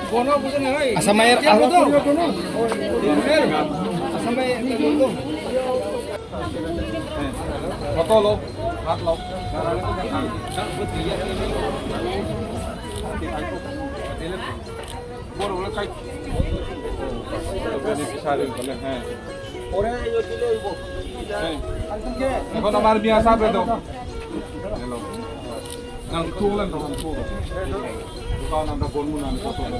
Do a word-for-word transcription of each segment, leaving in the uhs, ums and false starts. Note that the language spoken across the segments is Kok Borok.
Asam air, ah. Asam air. Photo lo, hat lo. Boro bole kai. Beneficiary bole, ha. Ore yo dile ibo. Hey. Ekhono mar biya sabe do. Hello. Nang tu lan to tu. Kau nang da gonmu nang foto na.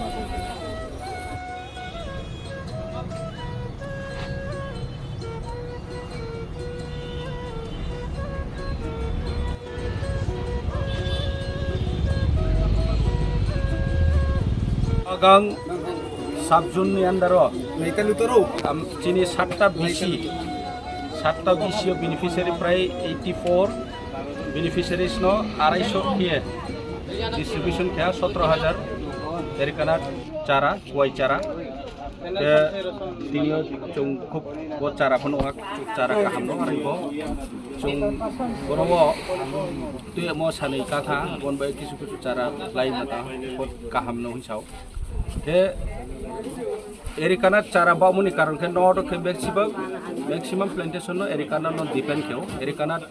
Agang subzone ni under o, am, chini satta B C, satta B C o beneficiary prai eighty four beneficiaries no arai so khe distribution khe sotro hajar erikanat chara, kuai chara. Te tini o chwng khub bo chara phano wak, chara kaham no arai bo. Chwng boro o twi mo sanwi katha, bon bai kisu kisu chara lai mata, bo kaham no hwn sao. Te erikanat chara bamoni karon khe no to khe maximum, maximum plantation no erikanat no depend kheo, erikanat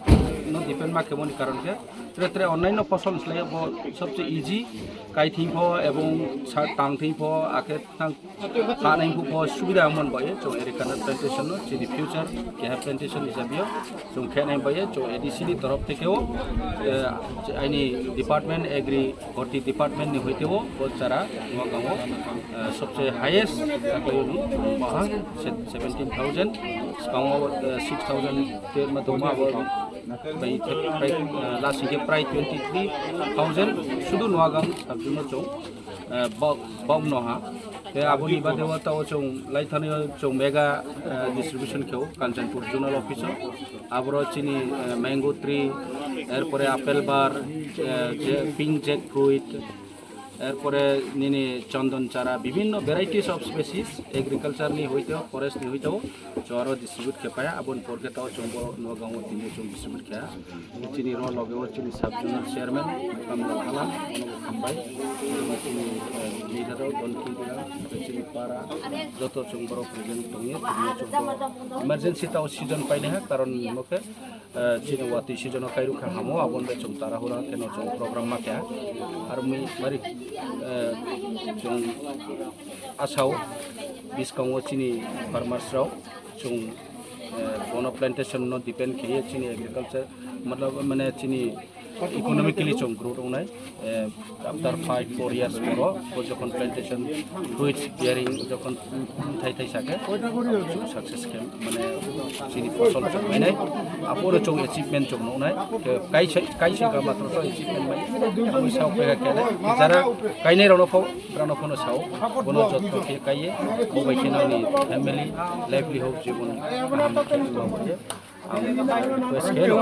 no depend ma khemoni karon khe tre tre onnaino phosol slai bo sobse easy, kai thing pho ebong sa-, tang thing pho, akhe thang, tanai pho pho subida mon bai chwng erikanat plantation no chini future keha plantation hisab yo chwng khe nai bai chwng A D C ni torof theke o, eh, aini department agri Horti department ni hoite o bo chara Noagang o, eh, sobse highest taklaio ni bahang se-, seventeen thousand, swkango, eh, six thousand te ma tongma bo bai te prai, eh, last hingke prai twenty three thousand sudu Noagang subzone o chwng, eh, bok, bok no ha. Te aboni bade o tao chwng laithani o chwng mega, eh, distribution kheo Kanchanpur zonal office o. Aboro chini, eh, mango tree, erpore apple bar, eh, je pink jackfruit, erpore nini chondon chara, bibhinno varieties of species, agriculture ni hoite, forest ni hoite, chwng distribute khe paya, aboni pore khe tao chwng bo Noagang o tini chwng distribute khe. Chini ro loge o chini sub zonal chairman, Kamla Hala, onobo hambai, chini, eh, leader o Don Kingpia, chini para, joto chwng borok present tongwi, tini chwng bo emergency tao season paini ha, karon mo khe, eh, chini watwi season o kairu kha hamo, aboni bai chwng tarahura kheno chwng program ma kha. Aro mui bari, eh, chwng asao biskango chini farmers rok chwng, eh, bono plantation no depend khaiye chini agriculture, matlab, mane chini economically chwng growth wngnai. Eh, after five, four years poro, bo jokhon plantation fruits bearing jokhon thai thai sake, success khe, mane chini fosol chwng mainai, aphuru chwng achievement chwng nuknai. Khe kaisa, kaisa ka matro to achievement mai, aboni sao khe khe jara kainai rokno pho, brano phono sao, bono jotto khe kaiye, bo bai khe nangni family, livelihood, jibon kaham khe nang khe. Ang request khe no.